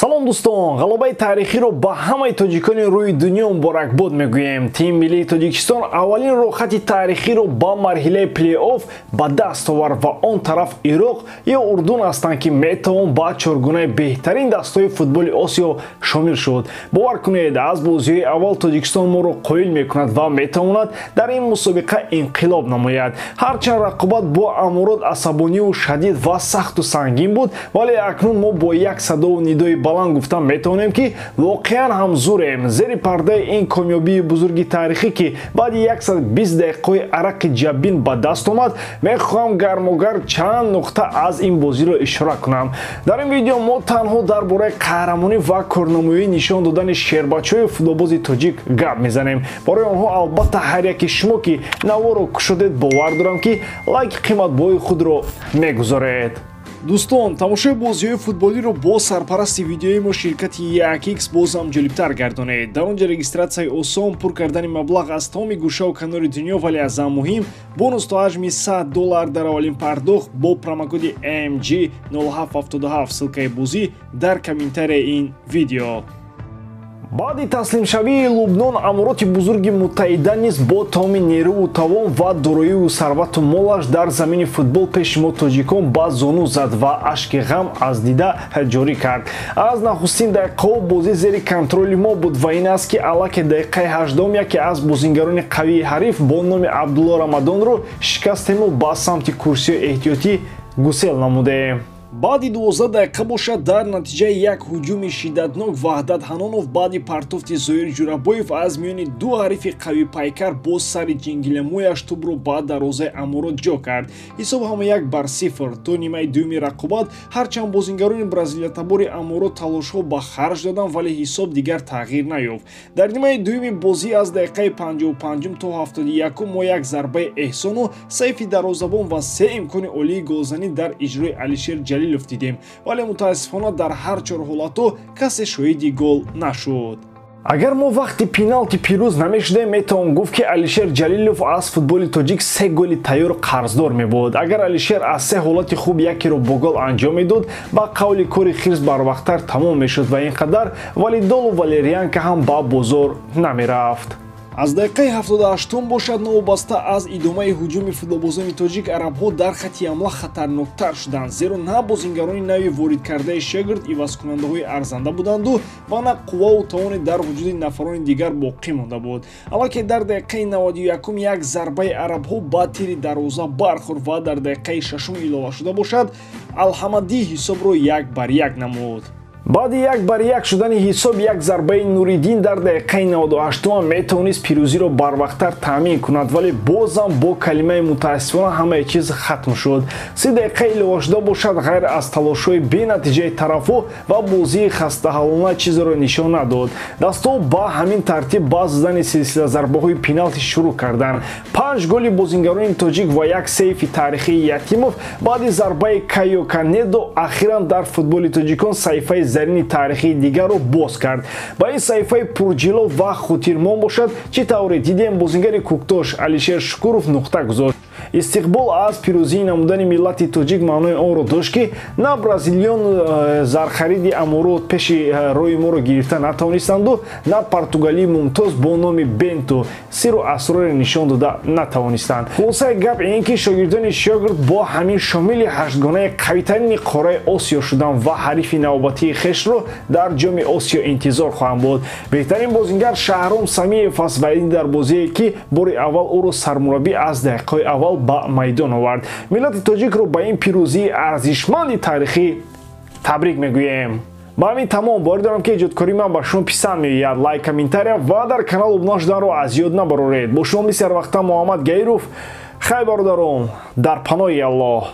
Салом, дӯстон! Ғалабаи таърихиро ба ҳамаи тоҷикони рӯи дунё муборакбод мегӯем. Тими миллии Тоҷикистон аввалин роҳхати таърихиро ба марҳилаи плей-офф ба даст овард ва он тараф Ироқ ё Урдун ҳастанд, ки метавон ба чоргунаи беҳтарин дастҳои футболи Осиё шомил шуд. Бовар кунед, аз бозиҳои аввал Тоҷикистон моро қоил мекунад ва метавонад дар ин мусобиқа инқилоб намояд. Ҳарчанд рақобат бо Аморот асабониву шадид ва сахту сангин буд, вале акнун мо бо як садову нидои баланд гуфта метавонем, ки воқеан ҳам зурем. Зери пардаи ин комёбии бузурги таърихӣ, ки баъди 120 дақиқаи арақи ҷабин ба даст омад, мехоҳам гармогар чанд нуқта аз ин бозиро ишора кунам. Дар ин видео мо танҳо дар бораи қаҳрамонӣ ва корнамоӣ нишон додани шербачаҳои футболбози тоҷик гап мезанем. Барои онҳо албатта ҳар яки шумо, ки наворо кушодед, бовар дорам, ки лайки қиматбоҳои худро мегузоред. Дӯстон, тамошои бозиҳои футболиро бо сарпарасти видеои мо, ширкати 1X, бозам ҷолибтар гардонед. Дар он ҷо регистратсияи осон, пур кардани маблағ аз тамоми гӯшаву канори дунё, вале аз ҳам муҳим, бонус то ҳаҷми 100 доллар дар аввалин пардохт бо промокоди MG 0777. Ссылкаи бозӣ дар комментарияи ин видео. Баъди таслимшавии Лубнон, Амороти Бузурги Муттаҳида низ бо тамоми нерӯву тавон ва дороиву сарвату молаш дар замини футбол пеши мо, тоҷикон, ба зону зад ва ашки ғам аз дида ҷорӣ кард. Аз нахустин дақиқаҳо бозӣ зери контроли мо буд ва ин аст, ки аллакай дақиқаи 18-ум яке аз бозингарони қавии ҳариф бо номи Абдулло Рамадонро шикастему ба самти курсиҳои эҳтиётӣ гусел намудем. Баъди 12 дақиқа бошад, дар натиҷаи як ҳуҷуми шиддатнок, Ваҳдат Ҳанонов баъди партофти Зоир Ҷурабоев аз миёни ду ҳарифи қавипайкар бо сари ҷингиламӯяш тӯбро ба дарвозаи Аморот ҷо кард. Ҳисоб ҳама 1-0. То нимаи дуюми рақобат ҳарчанд бозингарони бразилиятабори Аморот талошҳо ба харҷ доданд, вале ҳисоб дигар тағйир наёфт. Дар нимаи дуюми бозӣ аз дақиқаи 55-ум то 71-ум мо як зарбаи эҳсону сайфи дарвозабон ва се имкони олии голзанӣ дар иҷрои Алишер Ҷалилов дидем, вале мутаассифона дар ҳар чор ҳолатҳо касе шоҳиди гол нашуд. Агар мо вақти пеналти пирӯз намешудем, метавон гуфт, ки Алишер Ҷалилов аз футболи тоҷик се голи тайёр қарздор мебуд. Агар Алишер аз се ҳолати хуб якеро бо гол анҷом медод, ба қавли кори хирс барвақттар тамом мешуд ва ин қадар валидолу валерианка ҳам ба бозор намерафт. Аз дақиқаи 78-ум бошад, новобаста аз идомаи ҳуҷуми футболбозони тоҷик, арабҳо дар хати ҳамла хатарноктар шуданд, зеро на бозингарони нави воридкардаи шогирд ивазкунандаҳои арзанда буданду ва на қувваву тавоне дар вуҷуди нафарони дигар боқӣ монда буд. Аллакай дар дақиқаи 91-ум як зарбаи арабҳо ба тири дарвоза бархӯрд ва дар дақиқаи шашум иловашуда бошад, Алҳамадӣ ҳисобро 1-1 намуд. Баъди 1-1 шудани ҳисоб, як зарбаи Нуриддин дар дақиқаи 98-ум метавонист пирӯзиро барвақттар таъмин кунад, вале бозам бо калимаи мутаассифона ҳамаи чиз хатм шуд. 30 дақиқа иловашуда бошад, ғайр аз талошҳои бенатиҷаи тарафҳо ва бозии хастаҳалона чизеро нишон надод. Дастҳо ба ҳамин тартиб ба задани силсила зарбаҳои пеналти шурӯъ карданд. Панҷ голи бозингарони тоҷик ва як сейфи таърихии Ятимов баъди зарбаи Кайо Канедо ахиран дар футболи тоҷикон саҳифаи зарини таърихии дигарро боз кард. Ба ин саҳифаи пурҷило ва хотирмон бошад, чӣ тавре дидем, бозингари кӯктош Алишер Шукуров нуқта гузошт. Истиқбол аз пирӯзии намудани миллати тоҷик маънои онро дошт, ки на бразилиён зархариди Аморот пеши роҳи моро гирифта натавонистанду, на португалии мумтоз бо номи Бенту сиру асроре нишон дода натавонистанд. Хулосаи гап ин ки шогирдони шогирд бо ҳамин шомили ҳаштгонаи қавитарини қораи Осиё шуданд ва ҳарифи навбатии хешро дар Ҷоми Осиё интизор хоҳанд буд. Беҳтарин бозингар Шаҳром Самиев аст ва ин дар бозие, ки бори аввал ӯро сармураббӣ аз дақиқаҳои аввал ба майдон овард. Миллати тоҷикро ба ин пирӯзии арзишманди таърихӣ табрик мегӯем. Ба ҳамин тамом. Боварӣ дорам, ки эҷодкории ман ба шумо писанд меояд. Лайк, комментария ва дар канал обуна шуданро аз ёд набароред. Бо шумо мисли ҳарвақта Муҳаммад Гаиров. Хай, бародарон, дар паноҳи Аллоҳ.